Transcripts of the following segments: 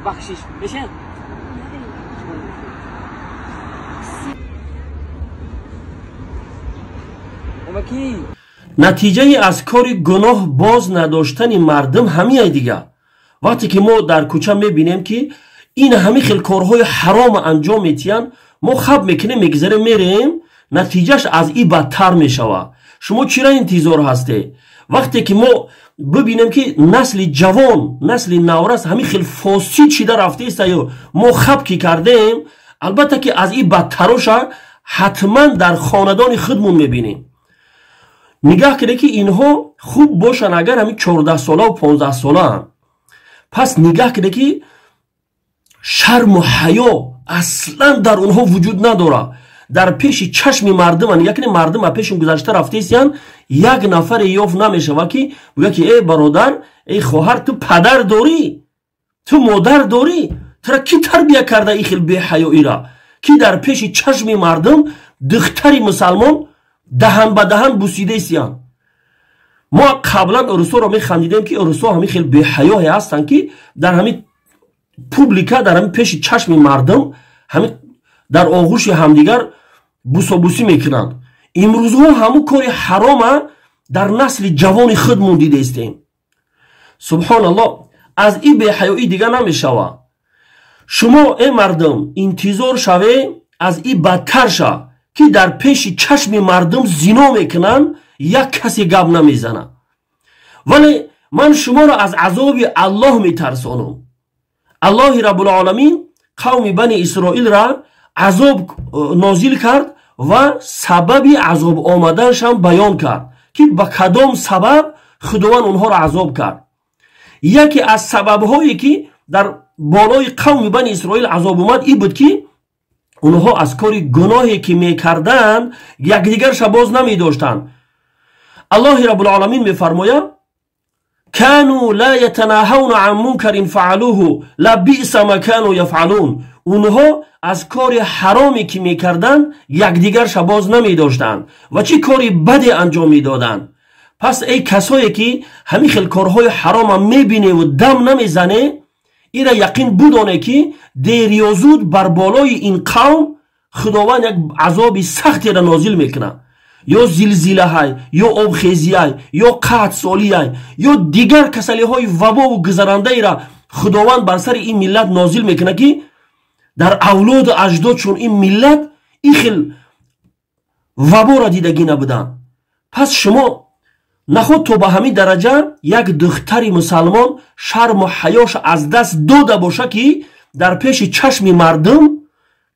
Бахшиш бешен. Натиҷаи аз кори гуноҳ боз надоштани мардум ҳамияй дига. Вақте ки мо дар кӯча мебинем, ки ин ҳами хел корҳои ҳарома анҷом метиҳанд, мо хаб мекунем, мегзарем, мерем, натиҷаш аз и бадтар мешавад. Шумо чира интизор ҳастед? Вақте ки мо бибинем, ки насли ҷавон, насли наврас ҳамин хел фосид шида рафтаистаю мо хаб ки кардем, албатта ки аз и бадтароша ҳатман дар хонадони худмон мебинем. Нигаҳ кунед, ки инҳо хуб бошанд, агар ҳамин 14-солаву 15-солаанд. Пас нигаҳ кунед, ки шарму ҳаё аслан дар онҳо вуҷуд надорад. Дар пеши чашми мардума нигаҳ кунед, мардум аз пеши гузашта рафтаистиянд, як нафаре ёфт намешавад, ки гӯяд, ки эй бародар, эй хоҳар, ту падар дорӣ, ту модар дорӣ, тура кӣ тарбия карда ин хел беҳаёира, ки дар пеши чашми мардум духтари мусалмон даҳан ба даҳан бусидаистиянд. Мо қаблан урусоро механдидем, ки урусо ҳамин хел беҳаёе ҳастанд, ки дар ҳамин публика, дар ҳамин пеши чашми мардум ҳамин дар оғӯши ҳамдигар бусобусӣ мекунанд. Имрӯзҳо ҳамун кори ҳарома дар насли ҷавони худмон дидаистем. Субҳоналлоҳ, аз ин беҳаёӣ дига намешавад. Шумо, э мардум, интизор шаве аз ин бадтар ша, ки дар пеши чашми мардум зино мекунанд, як касе гап намезанад. Вале ман шуморо аз азоби Аллоҳ метарсонам. Аллоҳи Раббулоламин қавми Бани Исроилра азоб нозил кард ва сабаби азоб омаданашам баён кард, ки ба кадом сабаб Худованд онҳоро азоб кард. Яке аз сабабҳое, ки дар болои қавми Бани Исроил азоб омад, ин буд, ки онҳо аз кори гуноҳе, ки мекарданд, якдигарша боз намедоштанд. Аллоҳи Раббулоламин мефармояд: кану ла ятанаҳавна ан мункарин фаалуҳу ла биса ма кану яфъалун. Онҳо аз кори ҳароме, ки мекарданд, якдигарша боз намедоштанд ва чӣ кори баде анҷом медоданд. Пас эй касое, ки ҳамин хел корҳои ҳарома мебиневу дам намезане, ира яқин будоне, ки дер ё зуд бар болои ин қавм Худованд як азоби сахтеро нозил мекунад. Ё зилзилаҳай, ё обхезиай, ё қаҳтсолиай, ё дигар касалиҳои вабову гузарандаеро Худованд бар сари ин миллат нозил мекунад, ки дар авлоду аҷдодшон ин миллат ин хел ваборо дидагӣ набуданд. Пас шумо наход то ба ҳамин дараҷа як духтари мусалмон шарму ҳаёш аз даст дода боша, ки дар пеши чашми мардум,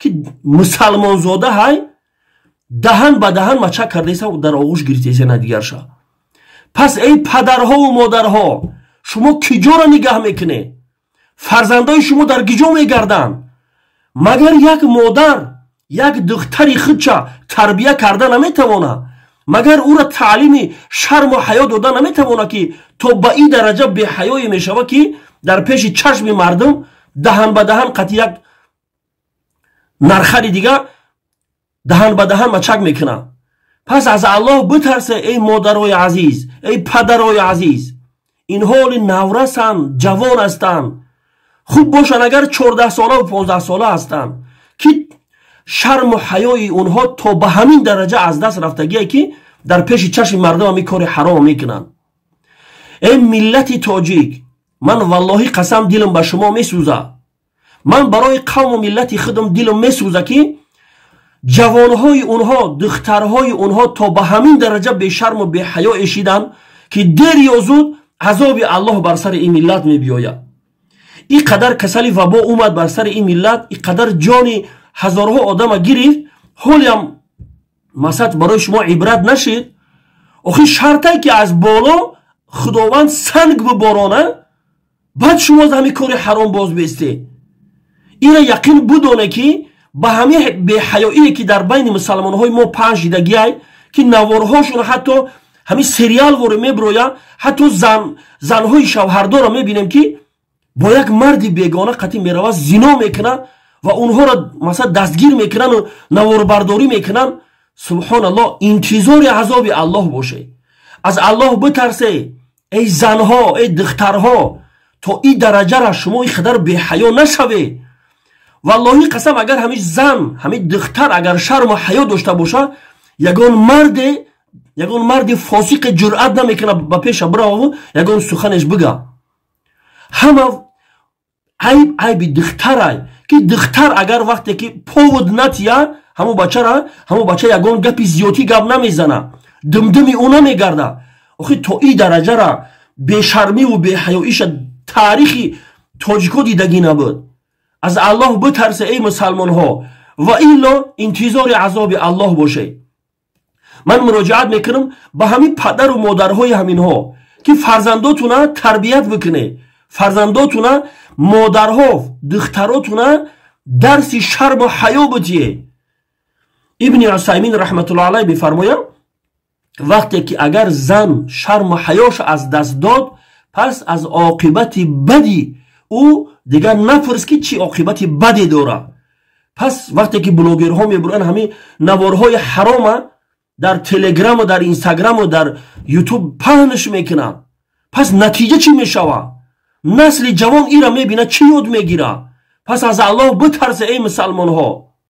ки мусалмонзода ҳай, даҳан ба даҳан мачак кардаиса, дар оғӯш гирифтаиса на дигарша. Пас эй падарҳову модарҳо, шумо киҷоро нигаҳ мекунед? Фарзандои шумо дар киҷо мегарданд? Магар як модар як духтари худша тарбия карда наметавонад? Магар ӯро таълими шарму ҳаё дода наметавонад, ки то ба ин дараҷа беҳаёе мешавад, ки дар пеши чашми мардум даҳан ба даҳан қати як нархари дига даҳан ба даҳан мачак мекунад? Пас аз Аллоҳ битарсе, эй модарои азиз, эй падарои азиз. Инҳо ҳоли наврасанд, ҷавон ҳастанд, хуб бошанд агар 14-солаву 15-сола ҳастанд, ки шарму ҳаёи онҳо то ба ҳамин дараҷа аз даст рафтагие, ки дар пеши чашми мардум ҳамин кори ҳаромо мекунанд. Эй миллати тоҷик, ман валлоҳӣ қасам, дилам ба шумо месӯзад. Ман барои қавму миллати худам дилам месӯзад, ки ҷавонҳои онҳо, духтарҳои онҳо то ба ҳамин дараҷа бешарму беҳаё эшиданд, ки дер ё зуд азоби Аллоҳ бар сари ин миллат мебиёяд. Ин қадар касали вабо омад бар сари ин миллат, ин қадар ҷони ҳазорҳо одама гирифт, ҳолиам масалан барои шумо ибрат нашид? Охи шартае, ки аз боло Худованд санг биборона, баъд шумо аз ҳамин кори ҳаром боз бестед. Ина яқин будоне, ки ба ҳамин беҳаёие, ки дар байни мусалмонҳои мо паҳн шидагиай, ки наворҳошон ҳатто ҳамин сериал воре мебироя, ҳатто занҳои шавҳардорро мебинем, ки бо як марди бегона қатӣ меравад, зино мекунад ва онҳоро масалан дастгир мекунанду наворбардорӣ мекунанд. Субҳоналлоҳ, интизори азоби Аллоҳ боше, аз Аллоҳ битарсе. Эй занҳо, эй духтарҳо, то ин дараҷара шумо ин қадар беҳаё нашавед. Валлоҳи қасам, агар ҳамин зан, ҳамин духтар агар шарму ҳаё дошта боша, ягон марди фосиқе ҷуръат намекунад ба пеша бираву ягон суханеш бига. Ҳама айб айби духтарай, ки духтар агар вақте ки повод натия ҳамон бачара, ҳамон бача ягон гапи зиёдӣ гап намезана, думдуми ӯ намегарда. Охи, то ин дараҷара бешармиву беҳаёиша таърихи тоҷико дидагӣ набуд. Аз Аллоҳ битарсе, эй мусалмонҳо, ва илло интизори азоби Аллоҳ боше. Ман муроҷиат мекунам ба ҳамин падару модарҳои ҳаминҳо, ки фарзандотуна тарбият бикуне, фарзандотуна, модарҳо, духтаротуна дарси шарму ҳаё бутие. Ибни Усаймин раҳматулло алайҳ мефармояд: вақте ки агар зан шарму ҳаёш аз даст дод, пас аз оқибати бади ӯ дигар напурс, ки чӣ оқибати баде дорад. Пас вақте ки блогерҳо мебуранд, ҳамин наворҳои ҳарома дар Телеграму дар Инстаграму дар Ютуб паҳнш мекунанд, пас натиҷа чӣ мешавад? Насли ҷавон ира мебинад, чӣ ёд мегирад? Пас аз Аллоҳ битарсе, эй мусалмонҳо.